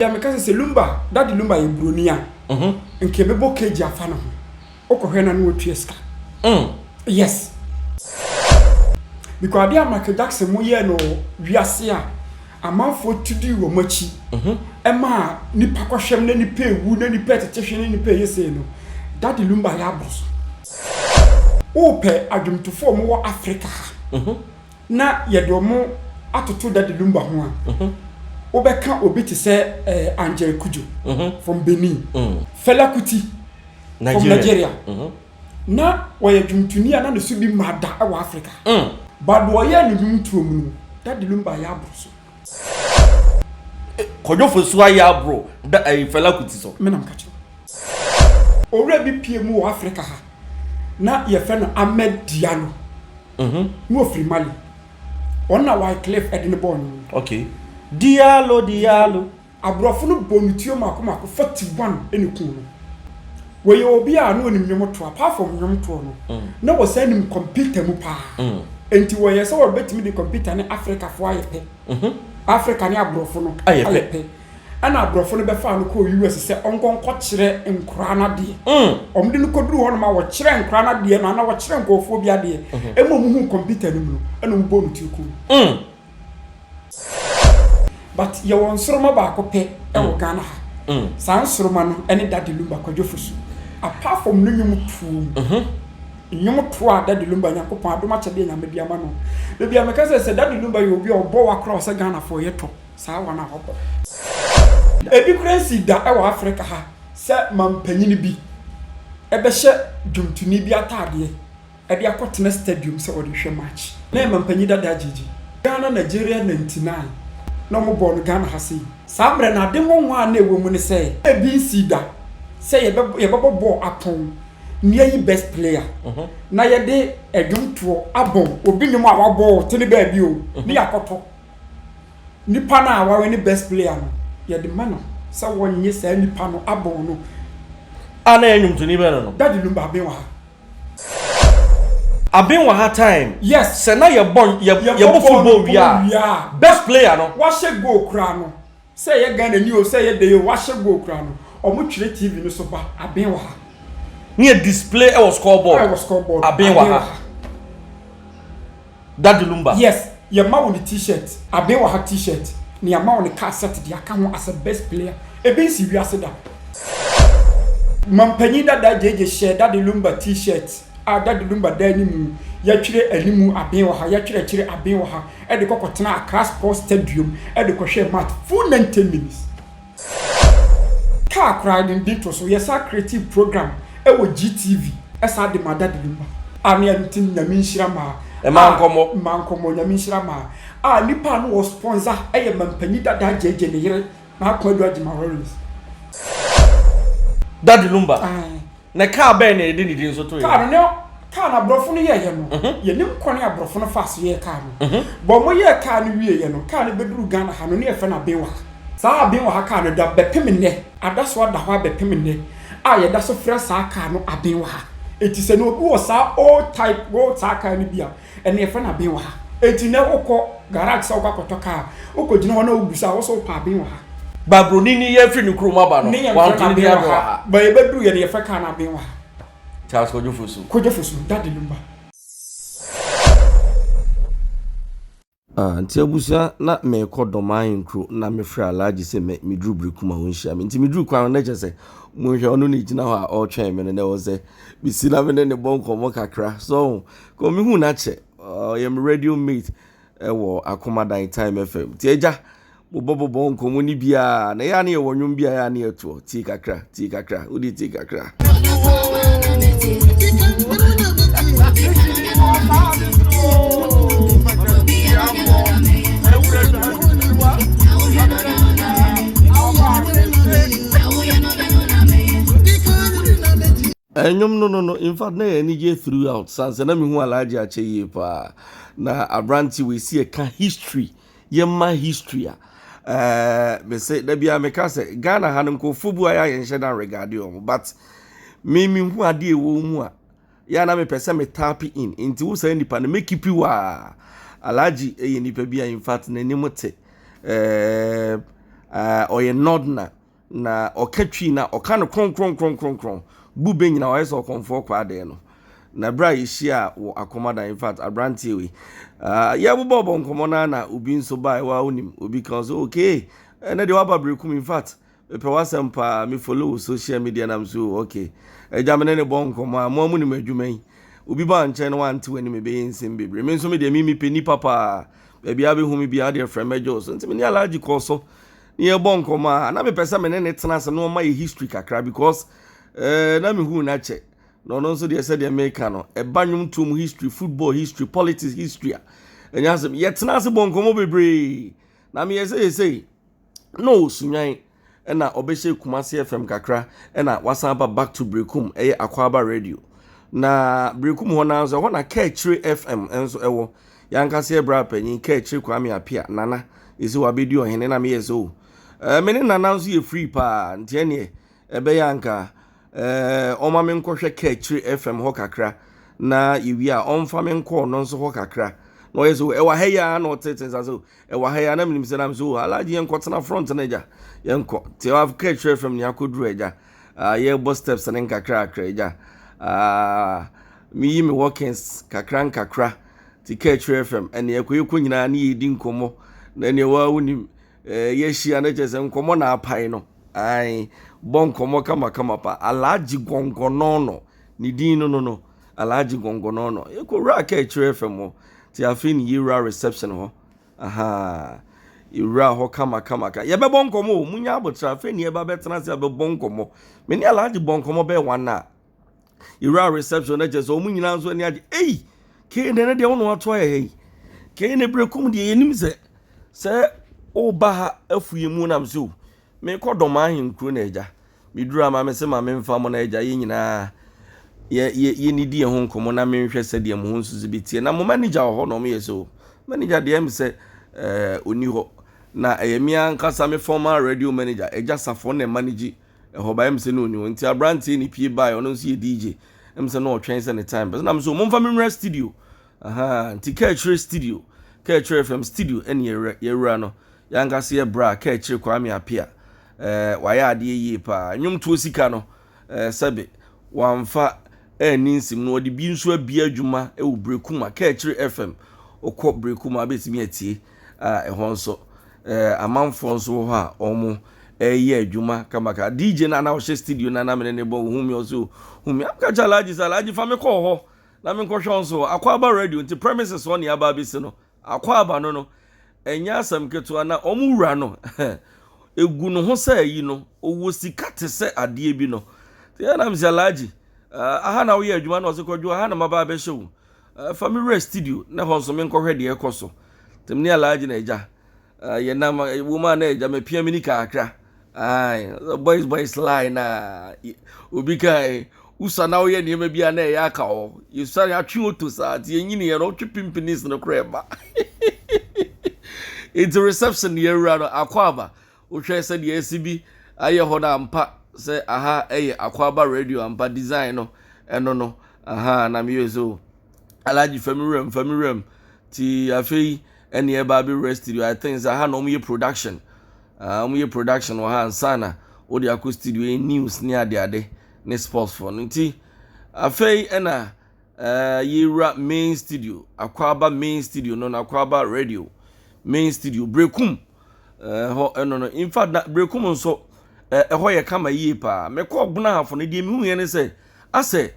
Deɛ meka sɛ sɛ Lumba, Daddy Lumba yɛ buroni a, nka yɛbɛbɔ cage afa ne ho. Wokɔhwɛ no a na watua sika. Yes. Because adeɛ a Michael Jackson mo yɛɛ no wɔ wiase a amanfoɔ tu dii wɔn akyi ɛmaa nipa kɔhwɛm na nipa ewu na nipa ɛtete hwe na nipa ɛyɛ sei no, Daddy Lumba yɛ aboro so. Wopɛ adwomtofoɔ a wɔwɔ Africa ha na yɛde wɔn atoto Daddy Lumba ho a, wobɛka obi te sɛ eh, Angel Kudjo from Benin, Fela Kuti from Nigeria. Na ɔyɛ dwomtoni a na ne so bi mmaa da wɔ Africa. But deɛ ɔyɛɛ no nnwomtoɔ mu no, Daddy Lumba ayɛ aboro so. Kwadwo Fosu ayɛ aboro da ɛyi Fela Kuti so. Me na meka kyerɛ wo. Owura bi pue mu wɔ Africa ha, na yɛfrɛ no Ahmed Diallo. Na ɔfiri Mali. Ɔno na Wyclef de no bɔɔ nnwom no. Okay. Diallo, Diallo. Aborɔfo no bɔɔ no tuo mmaako mmaako 41 na ekum no. Wɔyɛ obi a na onim nnwom to, apart from nnwom toɔ no, na wɔsan nim kɔmputa mu paa. Enti wɔyɛɛ sɛ wɔbɛtumi de kɔmputa ne Afrikafoɔ ayɛ pɛ. Afrika ne aborɔfo no ayɛ pɛ. Ɛna aborɔfo no bɛfaa no kɔɔ US sɛ ɔnkɔ nkɔkyerɛ nkoraa no adeɛ. Wɔde no kɔduruu hɔnom a wɔkyerɛɛ nkoraa no adeɛ no anaa wɔkyerɛɛ nkurɔfoɔ bi adeɛ ma wɔhuu kɔmputa no mu no, ɛna wɔbɔɔ no tuo kum no. But yɛwɔ nsoroma baako pɛ wɔ Ghana ha. Saa nsoroma no ne Daddy Lumba, Kwadwo Fosu. Apart from ne nnwom toɔ mu, nnwom toɔ a Daddy Lumba, Nyankopɔn adom akyɛdeɛ Nyame de ama no. Da biara meka sɛ, sɛ Daddy Lumba yɛ obi a ɔbɔ wa koraa ɔsɛ Ghanafoɔ yɛtɔ saa wa no a wabɔ. Ebi koraa nsii da wɔ Africa ha sɛ mampanyini bi bɛhyɛ dwomtoni bi ataadeɛ. de akɔtena stadium sɛ ɔde rehwɛ match. Na yɛ mampanyin dada gyegye. Ghana Nigeria 99 na ɔmo bɔɔ no Ghana ha sei. Saa mmerɛ no ade nwanwa a na ɛwɔ mu ne sɛ. Ebi nsii da sɛ yɛbɛbɔ bɔɔl apɔn na yɛayi best player na yɛde ɛdwomtoɔ abɔ obi nnwom a wabɔ wɔ tene baabi o ne yɛakɔtɔ nipa no a wawene best player no yɛde ma no sɛ wɔnnye saa nipa no abɔn no. A na ɛyɛ nnwomtoni bɛn no no? Daddy Lumba Aben wɔ ha. Aben wɔ ha time. Yes. Sɛ na yɛ bɔ yɛ yɛ bɔ football wie a best player no. Wahyɛ goal koraa no sɛ ɛyɛ Ghana ni o sɛ ɛyɛ dɛn o wahyɛ goal koraa no ɔmo twerɛ TV no so ba Aben wɔ ha. Ne yɛ display ɛwɔ score board. Ɛwɔ score board. Aben wɔ ha. Daddy Lumba. Yes yɛ ma wo ne t-shirt Aben wɔ ha t-shirt ne yɛ ma wo ne car set de aka ho as a best player ebi nsi wiase da. Mampanyin dada JJ hyɛɛ Daddy Lumba t-shirt a Daddy Lumba da animu, yɛtwerɛ animu aben wɔ ha, yɛtwerɛ akyire aben wɔ ha de kɔ kɔtenaa Accra Sports Stadium de kɔhwɛɛ match full 90 minutes. Car koraa yɛde ne din too so. Yɛsan creative program wɔ GTV san de maa Daddy Lumba a ne ɛno nti Nyame nhyira maa Mmaa nkɔmmɔ. Mmaa nkɔmmɔ, Nyame nhyira maa a nipa a na wɔ sponsor yɛ Mampanyin dada JJ ne yere N'ako adu agye ma Lawrence. Daddy Lumba. Aye. Na kaa bɛn na yɛde ne din nso to yɛ? Kaa no ne kaa no aborɔfo no yɛɛyɛ no. Mhm. Yɛnim kwan a aborɔfo no faa so yɛɛ kaa no. Mhm. Bɔ wɔn yɛɛ kaa no wieeɛ no, kaa no bɛduru Ghana ha no ne yɛfrɛ no Abenwa. Saa Abenwa ha kaa no da bɛpem nnɛ, ada so ada hɔ abɛpem nnɛ a yɛda so frɛ saa kaa no Abenwa ha. Enti sɛ na obi wɔ saa old type old saa kaa no bi a, Ɛnna yɛfrɛ no aben wɔ ha. Enti nnɛ wokɔ garage sɛ wokɔ akɔtɔ kaa a, wokɔgyina hɔ na wobisa a, wo sɛ wopɛ aben wɔ ha. Ba broni ni yɛ firi ne kurom aba no, Ne yɛmfrɛ no wanto ne aben din wɔ aben wɔ ha. ha. Ba yɛbɛduru yɛ no yɛfrɛ kaa no aben wɔ ha. Charles Kojo Fosu. Kojo Fosu, Daddy Lumba. Ah, nti abusua na merekɔ Dɔm Ahenkuro na mefrɛ Alhaji sɛ me meduru Berekum a ɔnhyia me. Nti meduru kwan no na kyerɛ sɛ monhwɛ ɔno na ɛgyina hɔ a ɔretwɛn me no na ɛwɔ sɛ mesi na me ne ne bɔ nkɔmmɔ kakra. So kɔ mehu no akyɛ ɔyɛ me radio mate ɛwɔ Akomadan Time FM. Nti agya Mobɔbobɔ nkɔmmɔ no bi a, na ɛyɛ a na yɛwɔ nnwom bi a ɛyɛ a na yɛtoɔ. Tie kakra, tie kakra, wode tie kakra. Ɛnwom no no no, in fact na yɛ anigye throughout. Sansa na mehu Alhaji akyɛ yie paa. Na aberante wei si ɛka history yɛma history a ɛɛ mese da biara meka sɛ Ghana ha no nkurɔfoɔ bi wɔ a yɛnhyɛ da regard wɔn but me mehu adeɛ ɛwɔ mu a yɛ a na mepɛ sɛ me tap in nti wo saa nipa no mɛkipi wo a Alhaji yɛ nipa bi a in fact n'anim te ɛɛ. Ɔyɛ Northerner na ɔka Twi na ɔka no kronkronkronkronkron. Bu bɛ nyina ɔyɛ sɛ ɔkɔmfoɔ kɔ adɛn no. Na berɛ a yɛhyia wɔ Akomadan, in fact, aberanteɛ wei, yɛbobɔbɔ nkɔmmɔ no na obi nso baeɛ, wa wonim, obi ka sɛ, okay, ɛnɛ deɛ waba Berekum, in fact, mepɛ w'asɛm paa, me follow wo social media nam so, okay. Agya me ne ne bɔ nkɔmmɔ a, mo a monim adwuma yi, obi ba nkyɛn na wante w'anim ɛbɛyɛ nsɛm bebree. Me nso me deɛ, me mepɛ nipa paa. Baabi a bɛhu me biara deɛ frɛ mɛgye wo so. Nti me ne Alhaji kɔɔ so ne yɛbɔ nkɔmmɔ a, na mepɛ sɛ me ne ne tena ase na ɔma yɛ history kakra because na mehu no akyɛ. Na ɔno nso deɛ sɛdeɛ meka no, ɛba nnwomtoɔ mu history, football history, politics history a, ɛnyɛ asɛm. Yɛtena ase bɔ nkɔmmɔ bebree. Na meyɛ sɛ yɛsei, na ɔwɔ Sunyani, ɛna ɔbɛhyɛ Kumasi FM kakra, ɛna wasan aba back to Berekum, ɛyɛ Akwaaba Radio. Na Berekum hɔ naa nso, ɛhɔ na Kaakyire FM nso ɛwɔ. Yɛankasa yɛ bra panyin, Kaakyire Kwame Appiah, Nana, ɛsi wabɛdi ɔhene, na meyɛ sɛ o. Me ne Nana nso yɛ free paa, nti ɛneɛ, ɛbɛyɛ anka ɔma me nkɔhwɛ Kaakyire FM hɔ kakra, na yɛwie a ɔmfa me nkɔ ɔno nso hɔ kakra. Na ɔyɛ sɛ, ɛwɔ ha yi ara na ɔtete nsa sɛ, ɛwɔ ha yi ara, na menim sɛ na mesɛ, o, Alhaji yɛnkɔtena front no agya, yɛnkɔ. Nti ɛwɔ Kaakyire FM ne akɔduru agya. Yɛrebɔ steps ne nkakrakra agya. Meyi me walkings kakra nkakra. Nti Kaakyire FM, ɛne ɛkɔ yɛkɔ nyinaa ne yɛdi nkɔmmɔ. Na ɛneɛ waa wonim, yɛahyia no kyerɛ sɛ nkɔmmɔ na apae no. Ae, bɔ nkɔmmɔ kamakama pa. Alhaji Gɔngɔnɔɔnɔ, ne din no no no, Alhaji Gɔngɔnɔɔnɔ. Yɛkɔwura Kaakyire FM hɔ, nti afei ne yɛwura reception hɔ. Aha, yɛwura hɔ kamakama. Yɛbɛbɔ nkɔmmɔ o, munya abotra. Afei ne yɛba bɛtena ase abɛbɔ nkɔmmɔ. Me ne Alhaji bɔ nkɔmmɔ bɛyɛ 1 hour. Yɛwura reception no kyerɛ sɛ wɔn nyinaa nso ani agye. Ei, kei ne ne deɛ wɔn ato ayɛ ha yi. Kei ne Berekum deɛ yɛnim sɛ sɛ woba ha afu yɛ mu nam so. Mekɔ dɔm ahenkuro na agya. Meduru ama me sɛ ma memfa mo na agya yɛn nyinaa yɛ yɛ yɛnidi yɛn ho nkɔmmɔ na menhwɛ sɛdeɛ mo ho nso so bɛtie. Na mo manager wɔ hɔ na wɔn yɛ sɛ o. Manager deɛ ɛm sɛ ɛɛ ɔni hɔ. Na ɛyɛ me ankasa me former radio manager Agya Safo na manage ɛhɔ ba ɛm sɛ na ɔni hɔ. Nti aberanteɛ ne pie baeɛ ɔno nso yɛ DJ. Ɛm sɛ na ɔtwɛn sɛ ne time bɛso. Na me so momfa me nwura studio. Aha, nti Kaakyire studio, Kaakyire FM studio ɛne yɛwura yɛwura no. Yɛankasa yɛ bra Kaakyire Kwame Appiah. Ɛɛ wayɛ adeɛ yie paa. Nnwomtoɔ sika no, ɛɛ sɛbe wamfa anni nsim no, ɔde bi nso abie adwuma wɔ Berekuma, Kaakyire FM. Wokɔ Berekuma abɛtumi atie a ɛhɔ nso ɛɛ amanfoɔ nso wɔ hɔ a wɔn ɛreyɛ adwuma kamaka. DJ no a na ɔhyɛ studio no a na mene ne bɔ, ohun mi ɔsɛ ohun mi. Amka kyerɛ Alhaji sɛ Alhaji fa me kɔɔ hɔ na menkɔhwɛ wo nso Akwaaba radio nti premises hɔ ne aba abɛsi no. Akwaaba no no ɛnyɛ asɛm ketewa na wɔn wura no egu ne ho sɛ ayi no ɔwɔ sika te sɛ adeɛ bi no. Nti ɛna mesɛ Alhaji aha na woyɛ adwuma na ɔsɛ Kwadwo aha na maba abɛhyɛ wo. Fa me wura studio na hɔ nso menkɔhwɛ deɛ ɛkɔ so. Nti me ne Alhaji na agya yɛnam wɔ mu a na agya mapia me nika kakra. Aye, boys boys lie na obi kan usa na woyɛ nneɛma bi a na ɛyɛ aka hɔ. Yɛsua yɛatwe oto saa nti yɛnyini yɛ no wotwe pimpinis no koraa ɛba. Nti reception yɛwura no Akwaaba wohwɛ sɛdeɛ asi bi ayɛ hɔ no ampa sɛ aha ɛyɛ Akwaaba radio ampa design no ɛno no aha na meyɛ so Alhaji fa me wuram fa me wuram ti afei ɛne ɛba abɛwura studio I think sɛ aha na wɔyɛ production wɔn yɛ production wɔ ha ansa na wɔde akɔ studio yɛ news ne adeade ne sports fo no nti afei ɛna yɛwura main studio Akwaaba main studio no na Akwaaba radio main studio Berekum hɔ ɛno no in fact na Berekum nso ɛhɔ yɛ kama yie paa mekɔ Ɔgbonahafo no deɛ mehu yɛ ne sɛ asɛ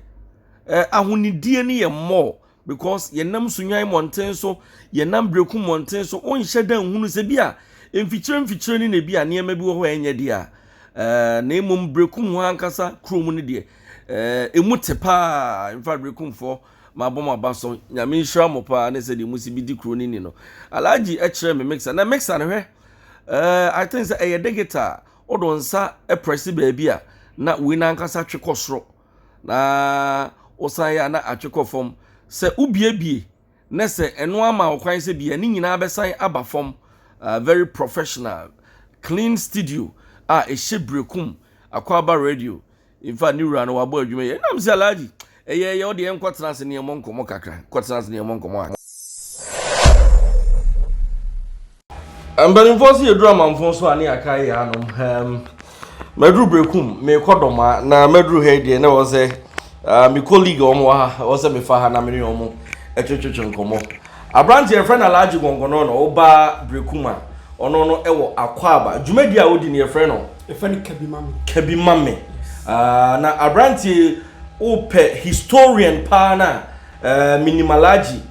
ahonidie no yɛ more because yɛnam Sunyani mmɔnten so, yɛnam Berekum mmɔnten so, wonhyɛ da nhunu sɛ bi a mfikyire mfikyire no na bi a nneɛma bi wɔ hɔ a ɛnyɛ deɛ a ɛɛ na mmom Berekum hɔ ankasa kurom no deɛ ɛɛ emu te paa. In fact Berekumfoɔ mabɔ mo aba so, Nyame nhyira mo paa ne sɛdeɛ mo si bi di kuro no ni no. Alhaji kyerɛ me mixer na mixer no hwɛ ɛɛ I think sɛ ɛyɛ digital, wode nsa prɛse baabi a na wei no ankasa twe kɔ soro na wosan yɛ a na atwe kɔ fam. Sɛ wobiebie na sɛ ɛno ama wo kwan sɛ bia ne nyinaa bɛsan aba fam. Very professional, clean studio a ɛhyɛ Berekum Akwaaba Radio. In fact, ne wura no wabɔ adwuma yɛ. Nam sɛ Alhaji, ɛyɛ ɛyɛ ɔde yɛn kɔtena ase ne yɛn mmɔ nkɔmmɔ kakra. Kɔtena ase ne yɛn mmɔ nkɔmmɔ kakra. Mpanimfoɔ sɛ yɛduru amanfoɔ so a ne yɛaka yɛ anom. Um, maduru Berekum, merekɔ Dɔmaa, na maduru ha yi deɛ na ɛwɔ sɛ uh, mekɔ league a wɔn wɔ ha, ɛwɔ sɛ mefa ha na me ne wɔn twetwetwe nkɔmmɔ. Aberanteɛ yɛfrɛ no Alhaji Gɔngɔnɔ no, ɔba Berekum a, ɔno no ɛwɔ Akwaaba. Dwumadie a ɔdi no yɛfrɛ no? Yɛfrɛ no Kabi Mame. Kabi Mame. Uh, na aberanteɛ wopɛ historian paa no a, Eh, menim Alhaji.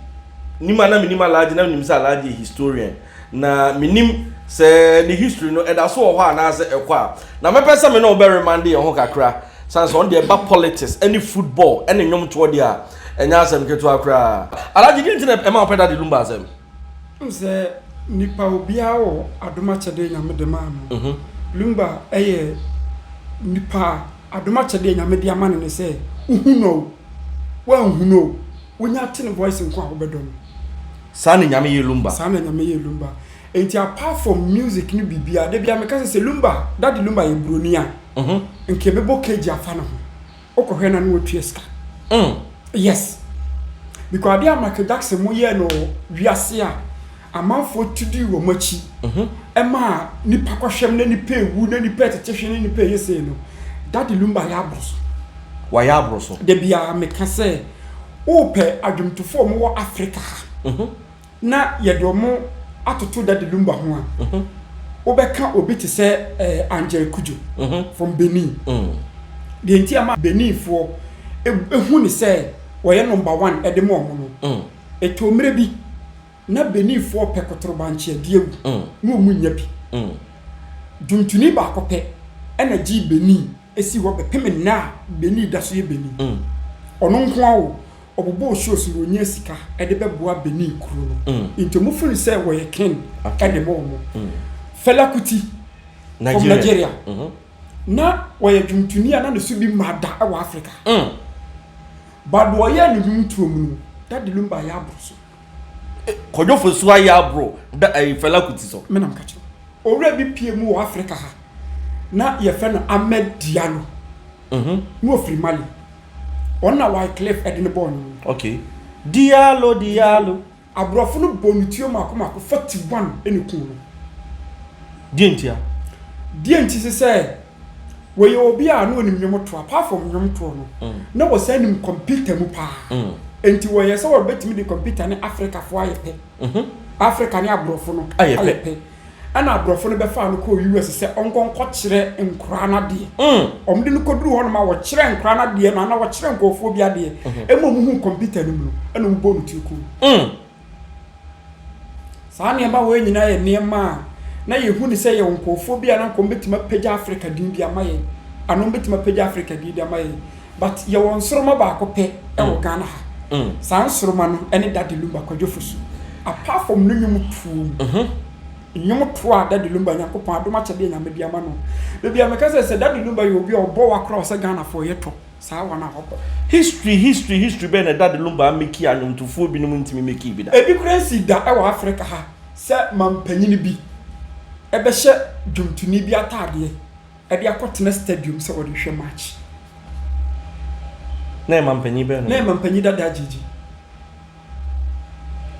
Nim a na menim Alhaji, na menim sɛ Alhaji yɛ historian. Na menim sɛ ne history no ɛda so wɔ hɔ anaasɛ ɛkɔ a. Na mɛpɛ sɛ me ne wo bɛ remande yɛn ho kakra. Sane sɛ ɔno deɛ ɛba politics ɛne football ɛne nnwomtoɔ deɛ a, ɛnyɛ asɛm ketewa koraa. Alhaji, deɛ nti na ɛma wopɛ Daddy Lumba asɛm? Wohu sɛ nipa obiara wɔ adom akyɛdeɛ Nyame de maa no. Lumba yɛ nipa a adom akyɛdeɛ Nyame de ama no ne sɛ wohu no o, woanhu no o, wonya te ne voice nko a wobɛdɔ no. Saa na Nyame yɛɛ Lumba. Saa na Nyame yɛɛ Lumba. Enti apart from music ne biribiara, da biara meka sɛ sɛ Lumba, Daddy Lumba yɛ buroni a, nka yɛbɛbɔ cage afa ne ho. Wokɔhwɛ na na watua sika. Mm. Yes. Because adeɛ a Michael Jackson mo yɛɛ no wiase a amanfoɔ tu dii wɔn akyi mhm. ɛma nipa kɔhwɛm na nipa ewu na nipa ɛtete hwɛ na nipa ɛyɛ sei no Daddy Lumba yɛ aboro so. Wayɛ aboro so. Da biara meka sɛ wopɛ adwomtofoɔ a wɔwɔ Africa ha. Mhm. na yɛde wɔn atoto Daddy Lumba ho a, wobɛka obi te sɛ Angel Kudjo from Benin. Deɛ nti a ma Beninfoɔ hu no sɛ ɔyɛ number one de ma wɔn no, ɛtɔɔ mmerɛ bi na Beninfoɔ pɛ kotorobankye adi awu na wɔn nnya bi. Dwomtoni baako pɛ na gyee Benin si hɔ bɛpem nnɛ a Benin da so yɛ Benin. Ɔno nko ara o, ɔbobɔɔ shows na ɔnyaa sika de bɛboa Benin kuro no. Nti ɔmo feel sɛ wɔyɛ king de ma ɔmo. Fela Kuti from Nigeria. Na ɔyɛ dwomtoni a na ne so bi mmaa da wɔ Africa. But deɛ ɔyɛɛ no nnwomtoɔ mu no, Daddy Lumba ayɛ aboro so. Kwadwo Fosu ayɛ aboro da ɛyi Fela Kuti so. Me na meka kyerɛ wo. Owura bi pie mu wɔ Africa ha na yɛfrɛ no Ahmed Diallo. Na ɔfiri Mali. Ɔno na Wyclef de no bɔɔ nnwom no. Okay. Diallo, Diallo. Aborɔfo no bɔɔ no tuo mmaako mmaako 41 na ekum no. Deɛ ntia? Deɛ nti se sɛ wɔyɛ obi a na ɔnim nnwom to, apart from nnwom toɔ no, na wɔsan nim kɔmputa mu paa. Enti wɔyɛ sɛ wɔbɛtumi de kɔmputa ne Afrikafoɔ ayɛ pɛ. Afrika ne aborɔfo no ayɛ pɛ. Ɛna aborɔfo no bɛfaa no kɔɔ US sɛ ɔnkɔ nkɔkyerɛ nkoraa no adeɛ. Wɔde no kɔduruu hɔnom a wɔkyerɛɛ nkoraa no adeɛ no anaa wɔkyerɛɛ nkurɔfoɔ bi adeɛ ɛma wɔn huu kɔmputa no mu no, ɛna wɔn bɔɔ no tiri kum no. Saa nneɛma wei nyinaa yɛ nneɛma a na yɛhu no sɛ yɛwɔ nkurɔfoɔ bi a na nka wɔbɛtumi apagya Africa din de ama yɛn anaa wɔbɛtumi apagya Africa din de ama yɛn. But yɛwɔ nsoroma baako pɛ wɔ Ghana ha. Saa nsoroma no ne Daddy Lumba, Kwadwo Fosu. Apart from ne nnwom toɔ mu, nnwom toɔ a Daddy Lumba, Nyankopɔn adom akyɛdeɛ Nyame de ama no. Da biara meka sɛ, sɛ Daddy Lumba yɛ obi a ɔbɔ wa koraa ɔsɛ Ghanafoɔ yɛtɔ saa wa no a ɔbɔ. History, history, history bɛn na Daddy Lumba ameki a nnwomtofoɔ binom ntumi mekii bi da? Ebi koraa nsii da wɔ Africa ha sɛ mampanyini bi bɛhyɛ dwomtoni bi ataadeɛ de akɔtena stadium sɛ ɔde rehwɛ match. Na ɛyɛ mampanyin bɛn no? Na ɛyɛ mampanyin dada Gyegye.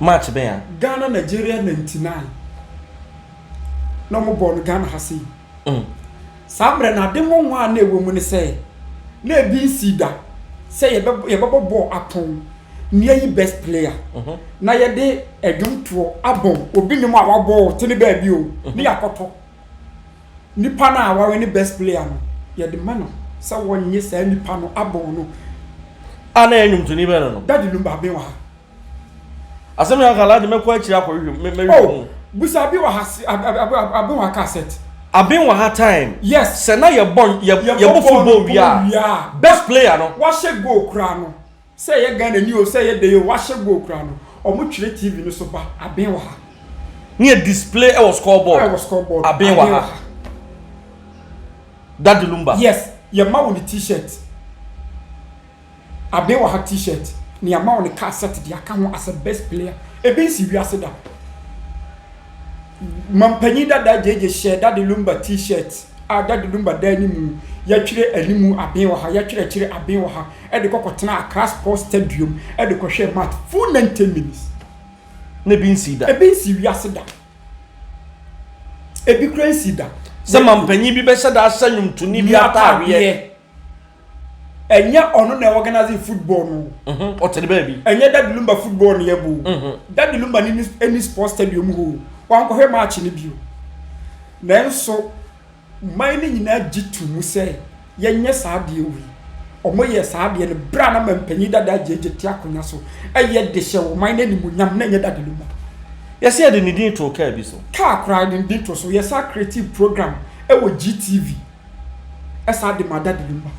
Match bɛn a? Ghana Nigeria 99 na wɔn bɔɔ no Ghana ha sei. Mm. Saa mmerɛ no ade nwanwa a na ɛwɔ mu ne sɛ na ebi nsii da sɛ yɛbɛbɔ bɔɔl apɔn na yɛayi best player mm -hmm. na yɛde ɛdwomtoɔ abɔn obi nnwom a wabɔ wɔ te ne baabi o mm -hmm. ne yɛakɔtɔ. Nipa no a wawene best player no, yɛde ma no sɛ wɔnye saa nipa no abɔn no. A na ɛyɛ nnwomtoni bɛn no no? Daddy Lumba aben wɔ ha. Asɛm yɛ aka Alhaji mɛkɔ akyiri akɔhwehwɛ mu mɛhwehwɛ mu. Oh, busa abi wɔ ha aben wɔ ha cassette. Aben wɔ ha time. Yes. Sɛ na yɛbɔ yɛbɔ football wie a best player no. Wahyɛ goal koraa no. Sɛ ɛyɛ Ghana ni o sɛ ɛyɛ dɛn o wahyɛ goal koraa no ɔmo twerɛ TV no so ba aben wɔ ha. Ne yɛ display ɛwɔ score board. Ɛwɔ score board. Aben wɔ ha. Daddy Lumba. Yes yɛ ma wo ne t-shirt. Aben wɔ ha t-shirt ne yɛ ma wo ne cassette de aka ho as a best player. Ebi nsi wiase da. Mampanyin dada JJ hyɛ Daddy Lumba t-shirt. a Daddy Lumba da anim, yɛtwerɛ anim aben wɔ ha, yɛtwerɛ akyire aben wɔ ha, de kɔ kɔtena Accra Sports Stadium de kɔhwɛɛ match full 90 minutes. Na ebi nsii da. Ebi nsii wiase da. Ebi koraa nsii da. Sɛ mampanyin bi bɛhyɛ da ahyɛ nnwomtoni bi ataadeɛ. Ɛnyɛ ɔno na organize football no. Mhm, ɔte ne baabi. Ɛnyɛ Daddy Lumba football no yɛbɔ o. Mhm. Daddy Lumba ne ni sports stadium hɔ o. Wankɔhwɛ match no bio. Nanso man no nyinaa gye to mu sɛ yɛnyɛ saa adeɛ wei. Wɔyɛɛ saa adeɛ no berɛ a na mampanyin dada JJ te akonnwa so yɛ de hyɛ ɔman no animuonyam na ɛnyɛ Daddy Lumba. Yɛse yɛde ne din too kaa bi so. Kaa koraa yɛde ne din too so. Yɛsan createe program wɔ GTV san de maa Daddy Lumba.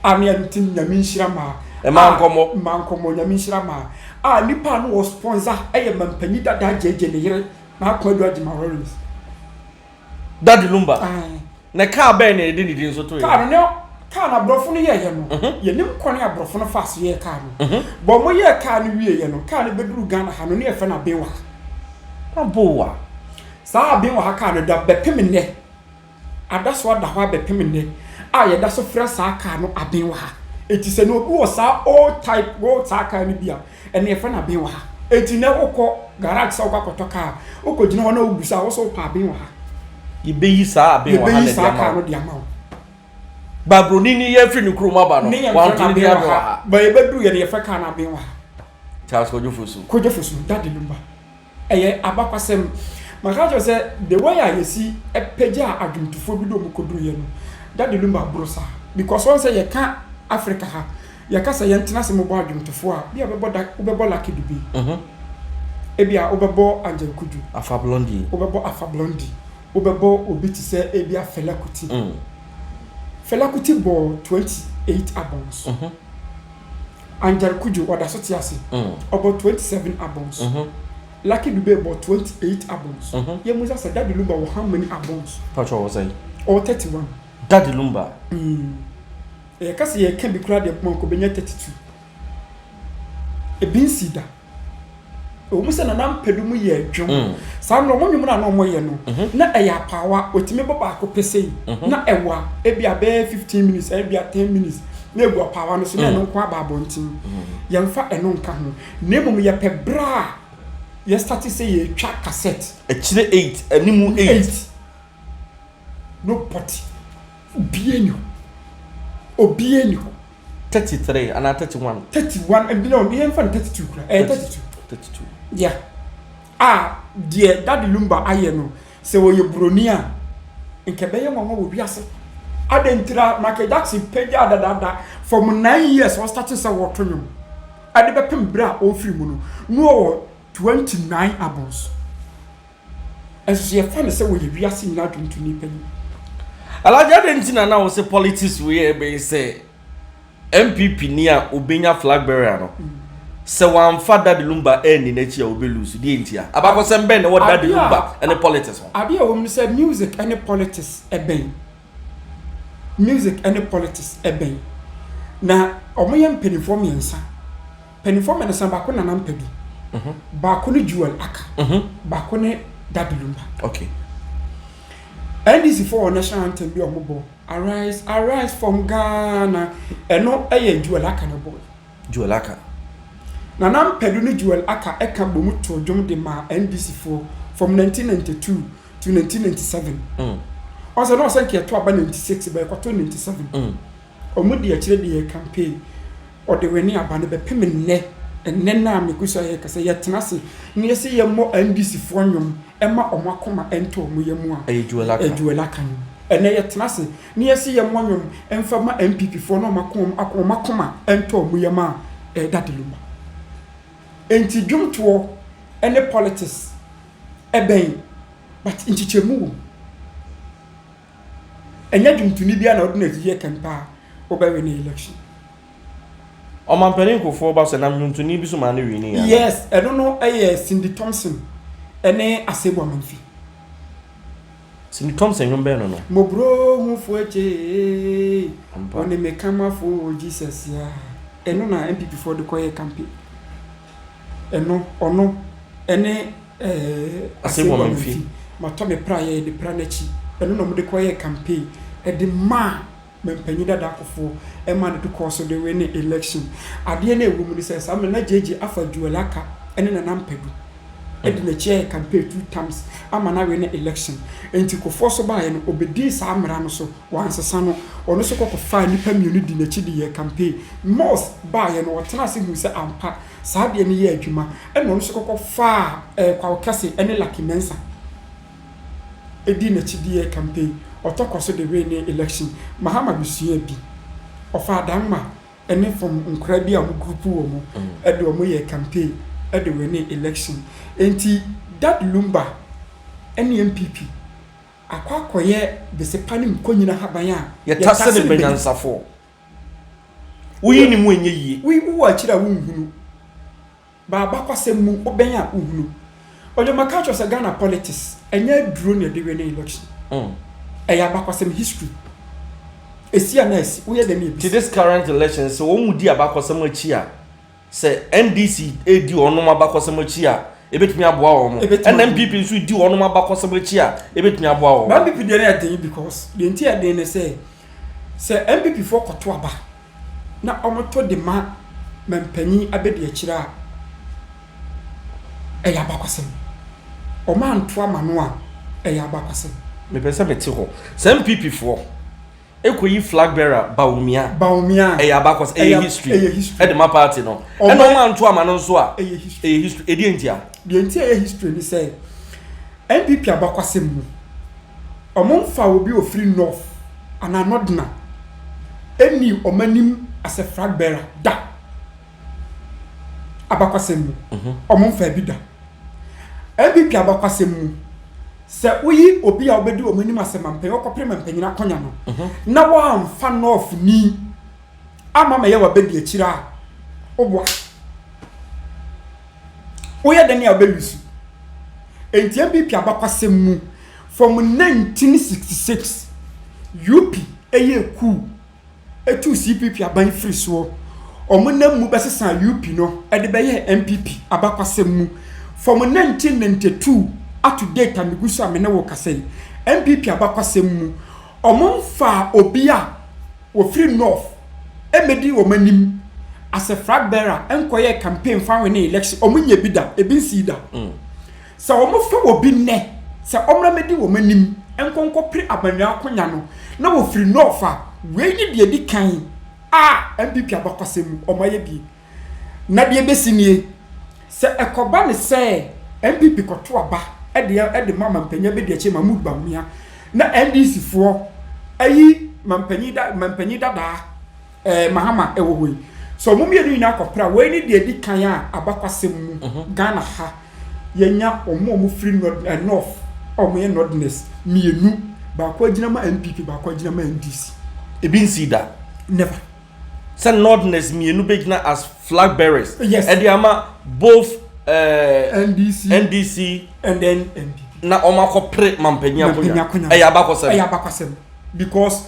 A ne ɛno nti Nyame nhyira maa. Mmaa nkɔmmɔ. Mmaa nkɔmmɔ, Nyame nhyira maa. A nipa a na wɔ sponsor yɛ mampanyin dada JJ ne yere N'Akoadu Agyemang Lawrence. Daddy Lumba. Na kaa bɛn na yɛde ne din nso toeɛ? Kaa no ne kaa no aborɔfo no yɛeɛ no, mhm. yɛnim kwan a aborɔfo no faa so yɛɛ kaa no. Mhm. Bɔ wɔn yɛɛ kaa no wieeɛ no, kaa no bɛduru Ghana ha no, ne yɛfrɛ no Abenwa. Abowa. Saa Abenwa ha kaa no da bɛpem nnɛ. Ada so ada hɔ abɛpem nnɛ a yɛda so frɛ saa kaa no aben wɔ ha. Enti sɛ na obi wɔ saa old type old saa kaa no bi a, ɛnna yɛfrɛ no aben wɔ ha. Enti nnɛ wokɔ garage sɛ wokɔ akɔtɔ kaa a, wokɔgyina hɔ na wobisa a, wo sɛ wopɛ aben wɔ ha. Yɛbɛyi saa aben wɔ ha no de ama wo. Yɛbɛyi saa kaa no de ama wo. Ba broni ni yɛfiri ne kurom aba no, wanto ne din aben wɔ ha. Ba yɛbɛduru yɛ no yɛfrɛ kaa no aben wɔ ha. Charles Kwadwo Fosu. Kwadwo Fosu, Daddy Lumba. Ɛyɛ abakwasɛm. Maka akyerɛ wo sɛ the way a yɛsi pagyaa adwomtofoɔ bi de wɔn kɔduruiɛ no, Daddy Lumba boro saa. Because wɔn sɛ yɛka Africa ha, yɛka sɛ yɛntena ase mmobɔ adwomtofoɔ a, bi a wobɛbɔ da, wobɛbɔ Lucky Dube, ebi a wobɛbɔ Angel Kudjo, Afa Blondy, wobɛbɔ Afa Blondy, wobɛbɔ obi te sɛ ebi a Fela Kuti. Fela Kuti bɔɔ 28 albums. Angel Kudjo ɔda so te ase, ɔbɔ 27 albums. Lucky Dube bɔ 28 albums. Yɛmmisa sɛ Daddy Lumba wɔ how many albums? Pacho ɔwɔ sɛn? Ɔwɔ 31. Daddy Lumba. Yɛka sɛ yɛka bi koraa deɛ poma nka ɔbɛnya 32. Ebi nsii da. Ɛwɔ mu sɛ Nana Mpadu mu yɛ dwom. Saa mmerɛ wɔn nnwom no a na wɔyɛ no, na ɛyɛ apaawa, wɔtumi bɔ baako pɛ sei, na ɛwa ebi a bɛyɛ 15 minutes, ebi a 10 minutes, na egu apaawa no so na ɛno nko aba abɔnten. Yɛmfa ɛno nka ho. Na mmom yɛpɛ berɛ a yɛstate sɛ yɛretwa cassette. Akyire 8, animu 8. 8. Nobody. Obiara nni hɔ. Obiara nni hɔ. 33 anaa 31. 31 ebi na yɛmfa no 32 kura ɛyɛ 32. 32. Yeah. A deɛ Daddy Lumba ayɛ no sɛ ɔyɛ buroni a nka ɛbɛyɛ nwanwa wɔ wiase. Adɛn ntira Michael Jackson pagyaa dadaada from 9 years ɔstate sɛ wɔto nnwom ɛde bɛpem berɛ a ɔrefiri mu no na ɔwɔ 29 albums. Nso so yɛfa no sɛ ɔyɛ wiase nyinaa dwomtoni panyin. Alhaji adɛn nti na na wo se politics wei yɛ bɛyi sɛ NPP ni a obenya flag bearer no sɛ wamfa Daddy Lumba anni n'akyi a obe lose deɛ ntia? Abakɔsɛm bɛn na ɛwɔ Daddy Lumba ne politics ho? Adeɛ a ɛwɔ mu ne sɛ music ne politics bɛn. Music ne politics bɛn. Na wɔyɛ mpanimfoɔ mmiɛnsa. Mpanimfoɔ mmiɛnsa baako Nana Mpabi, baako ne Jewel Aka, baako ne Daddy Lumba. Okay. NDC foɔ wɔ national anthem bi a wɔbɔ Arise, arise from Ghana. Ɛno yɛ Joel Aka na ɛbɔe. Joel Aka. Nana Mpadu ne Joel Aka ka bom too dwom de maa NDC foɔ from 1992 to 1997. Ɔn sɛ na ɔsɛ nka yɛto aba 96 but yɛkɔtoo 97. Ɔmo di akyire de yɛɛ campaign. Ɔde wɛne aba no bɛpem nnɛ, ɛnnɛ no a megu so a yɛkasa yi, yɛtena ase na yɛse yɛmmɔ NDC foɔ nnwom ɛma ɔmo akoma ɛntɔ ɔmo yam a, Ɛyɛ Joel Aka. ɛyɛ Joel Aka nnwom. Ɛnnɛ yɛtena ase na yɛse yɛmmɔ nnwom ɛmfa ma NPP foɔ na ɔmo akoma, ɔmo akoma ɛntɔ ɔmo yam a, ɛyɛ Daddy Lumba. Enti dwomtoɔ ɛne politics ɛbɛn but nkyekyɛmu wɔ mu. Ɛnyɛ dwomtoni biara na ɔde n'akyi yɛ kɛmpa a wobɛwene election. Ɔmampanin Kufuor ba sɛ nam nnwontoni bi so maa no winii anaa? Yes, ɛno no yɛ Cindy Thompson ne Asebo Amanfi. Cindy Thompson nnwom bɛn no no? Mobro hufo akyee, Ampa. Ɔne me kamafo Jesus ya. Ɛno na NPP foɔ de kɔyɛɛ campaign. Ɛno, ɔno ne eh, Asebo Asebo Amanfi. Amanfi. Matɔ me pra yɛ de pra n'akyi. Ɛno na wɔde kɔyɛɛ campaign de maa Mampanyin dada Kufuor ma no de kɔɔ so de winne election. Adeɛ no a ɛwɔ mu ne sɛ, saa mmerɛ no na JJ afa Joel Aka ne Nana Ampadu. de n'akyi ayɛ campaign two times ama no awin election. Enti Kufuor so baeɛ no, ɔbɛdii saa mmara no so, wansesa no. Ɔno nso kɔ kɔfaa nnipa mmienu dii n'akyi de yɛɛ campaign. Mills baeɛ no, ɔtenaa ase huu sɛ ampa saa adeɛ no yɛ adwuma, ɛna ɔno nso kɔ kɔfaa eh, Kwawo Kɛse ne Lucky Mensah dii n'akyi de yɛɛ campaign. Ɔtɔ kɔ so de winee election. Mahama bɛsuaa bi. Ɔfaa Dangma ne from nkwadaa bi a wɔn group wɔ mu de wɔn yɛɛ campaign de winee election. Enti Dad Lumba ne NPP akɔ akɔyɛ besepa ne nkonyina haban a Yɛtase ne banyansafoɔ. Woyi ne mu ɛnyɛ yie. Wowɔ akyiri a wonhunu. Ba abakwasɛm mu wobɛn a wohunu. Ɔde maka akyerɛ wo sɛ Ghana politics ɛnyɛ aduro na yɛde win election. Ɛyɛ abakwasɛm, history. Ɛsi anaa ɛsi, woyɛ dɛn na ɛbɛsi. Nti this current election sɛ wɔn mu di abakɔsɛm akyi a, sɛ NDC redi wɔnom abakɔsɛm akyi a, ɛbɛtumi aboa wɔn. Ɛna NPP nso redi wɔnom abakɔsɛm akyi a, ɛbɛtumi aboa wɔn. Ba NPP deɛ no yɛ den because deɛ nti a ɛyɛ den ne sɛ, sɛ NPP foɔ kɔto aba na wɔto de ma mampanyin abadiakyire a, ɛyɛ abakwasɛm. Wɔanto ama no a, ɛyɛ abakwasɛm. Mepɛ sɛ mete hɔ. Sɛ NPP foɔ ɛkɔyi flag bearer Bawumia, Bawumia ɛyɛ abakwasɛm, ɛyɛ history, ɛyɛ history ɛde ma party no. Ɛna wɔanto ama no nso a, ɛyɛ history. Ɛyɛ history. Ɛdeɛ ntia? Deɛ nti a ɛyɛ history ne sɛ, NPP abakwasɛm mu, Wɔmfaa obi a ɔfiri North anaa Northerner nnii wɔn anim as a flag bearer da. Abakwasɛm mu, wɔmfaa bi da. NPP abakwasɛm mu, sɛ woyi obi a ɔbɛdi wɔn anim as a mampanyin, ɔkɔpere mampanyin akonya no, na wɔamfa Northni amma mɛyɛ w'abadiakyire a, woboa. Woyɛ dɛn a wobɛlusu? Enti NPP abakwasɛm mu, from 1966, UP yɛɛ coup tuu CPP aban firi soɔ. Wɔn nam mu bɛsesaa UP no de bɛyɛɛ NPP abakwasɛm mu. From 1992 up to date a megu so a me ne wo kasa yi, NPP abakwasɛm mu, wɔmfaa obi a wɔfiri North mmɛdi wɔn anim as a flag bearer nkɔyɛɛ campaign mfa nwene election, wɔn nyɛ bi da, ebi nsii da. Sɛ wɔn fa obi nnɛ sɛ ɔmmra mmɛdi wɔn anim nkɔ nkɔpere abannwa akonya no na wɔfiri North a, wei ne deɛ ɛdi kan a NPP abakɔsɛm mu wɔn ayɛ bie. Na deɛ ɛbɛsi nie, sɛ ɛkɔba no sɛ NPP kɔto aba de de ma mampanyin abɛdiakyire Mahmood Bawumia na NDC foɔ ayi mampanyin da mampanyin dadaa eh, Mahama ɛwɔ hɔ yi, sɛ wɔn mmienu nyinaa kɔpere a, wei ne deɛ ɛdi kan a abakwasɛm mu mhm. Ghana ha yɛnya wɔn a wɔfiri north, eh, north a wɔyɛ northerners mmienu, baako agyina ma NPP, baako agyina ma NDC. Ebi nsi da. Never. Sɛ Northerners mmienu bɛgyina as flag bearers yes. ɛde ama both uh, eh, NDC, NDC and then NPP na wɔn akɔpere mampanyin akonya ɛyɛ abakɔsɛm ɛyɛ abakɔsɛm because.